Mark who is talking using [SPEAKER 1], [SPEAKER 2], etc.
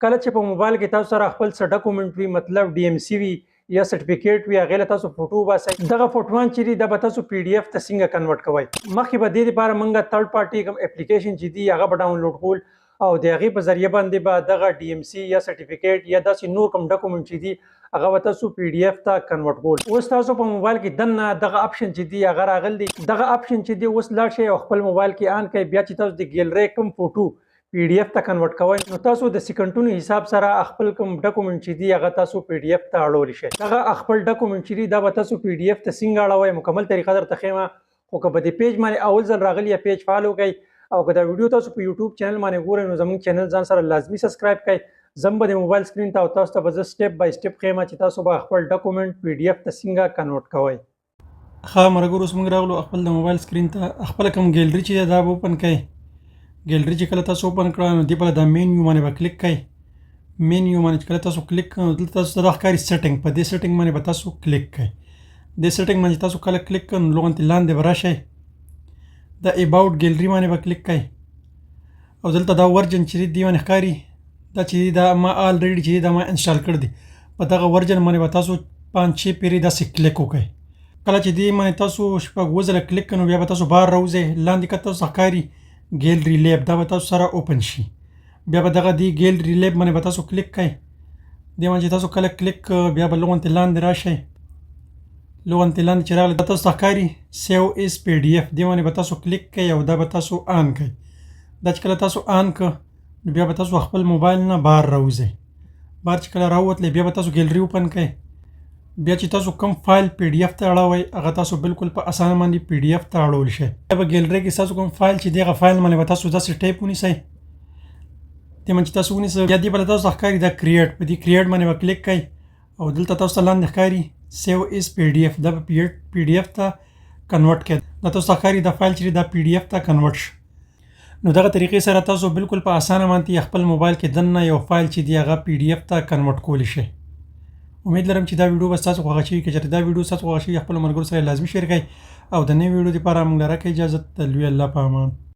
[SPEAKER 1] کله چې په موبایل کې تاسو سره خپل څه ډاکومنټ وي، مطلب ډي ایم سي وي یا سرټیفیکیټ وي، هغې له تاسو فوټو وباسئ، دغه فوټوان چې دي دا به تاسو پی ډي اف ته څنګه کنورټ کوئ؟ مخکې به دې لپاره موږ تھرډ پارټي کوم اپلیکیشن چې دي هغه به ډاونلوډ کول او د هغې په ذریعه باندې به دغه ډي ایم سي یا سرټیفیکیټ یا داسې نور کوم ډاکومنټ چې دي هغه به تاسو پی ډي اف ته کنورټ کول. اوس تاسو په موبایل کې دننه دغه اپشن چې دی هغه راغلی دی، دغه اپشن چې دی اوس لاړ شئ او خپل موبایل کې آن کړئ. بیا چې تاسو د ګیلری کوم فوټو پی ډي اف ته کنورټ کوئ نو تاسو د سیکنډونو حساب سره خپل کوم ډاکومنټ چې دی هغه تاسو پی ډي اف ته اړولی شئ. دغه خپل ډاکومنټ چې دی دا به تاسو پی ډي اف ته څنګه اړوئ مکمل طریقه درته ښیم، خو که په دې پیج باندې اول ځل راغلی یا پیج فالو کړئ او که دا ویډیو تاسو په یوټیوب چینل باندې ګورئ نو زموږ چینل ځان سره لازمي سبسکرایب کړئ. زم به د موبایل سکرین ته او تاسو ته به زه سټیپ بای سټیپ ښیم چې تاسو به خپل ډاکومنټ پی ډي اف ته څنګه کنورټ کوئ.
[SPEAKER 2] ښه مرګور، اوس موږ راغلو خپل د موبایل سکرین ته. خپل کوم ګیلری چې دا به اوپن کړئ. ګیلری چې کله تاسو اوپن کړه نو دې بل دا مینیو باندې به کلیک کړئ. مینیو باندې چې کله تاسو کلیک کړئ نو دلته تاسو ته دا ښکاري سیټینګ، په دې سیټینګ باندې به تاسو کلیک کړئ. دې سیټینګ باندې تاسو کله کلیک کړئ نو لغونتې لاندې به راشئ، د اباوټ ګیلری باندې به کلیک کړئ او دلته دا ورجن چې دی باندې ښکاري دا چې دا ما الریډي چې دا ما انسټال کړ دي، په دغه ورجن باندې به تاسو 5 6 پیرې داسې کلیک وکړئ. کله چې دې باندې تاسو 6 7 ځله کلیک کړئ نو بیا به تاسو بهر راوځئ. لاندې که تاسو ښکاري ګیلری لیب، دا به تاسو سره اوپن شي. بیا به دغه دې ګیلری لیب باندې به تاسو کلیک کړئ. دې باندې چې تاسو کله کلیک کړئ بیا به لغونتې لاندې راشئ. لغونتې لاندې چې راغلی دا تاسو ته ښکاري سیو ایز پی ډي اف، دې باندې به تاسو کلیک کړئ او دا به تاسو آن کړئ. دا چې کله تاسو آن کړئ نو بیا به تاسو خپل موبایل نه بهر راوځئ. بهر چې کله راووتلئ بیا به تاسو ګیلری اوپن کړئ. بیا چې تاسو کوم فایل پی ډي اف ته اړوئ هغه تاسو بالکل په اسانه باندې پی ډي اف ته اړول شئ. بیا به ګیلری کې تاسو کوم فایل چې دی هغه فایل باندې به تاسو داسې ټیپ ونیسئ. دې باندې چې تاسو ونیسئ بیا دې بله تاسو ته ښکاري دا کریټ، په دې کریټ باندې به کلیک کړئ او دلته تاسو ته لاندې ښکاري سیو ایز پی ډي اف، دا به پی ډي اف ته کنورټ کړئ. دا تاسو ته ښکاري دا فایل چې دا پی ډي اف ته کنورټ شو. نو دغه طریقې سره تاسو بالکل په اسانه باندې خپل موبایل کې دننه یو فایل چې دی هغه پی ډي اف ته کنورټ کولی شئ. امید لرم چې دا ویډیو به ستاسو خوښه شي. که چېرې دا ویډیو ستاسو خوښه شي خپلو ملګرو سره لازمي شیر کړئ او د نوې ویډیو لپاره موږ له راکړئ اجازه. د لوی الله په امان.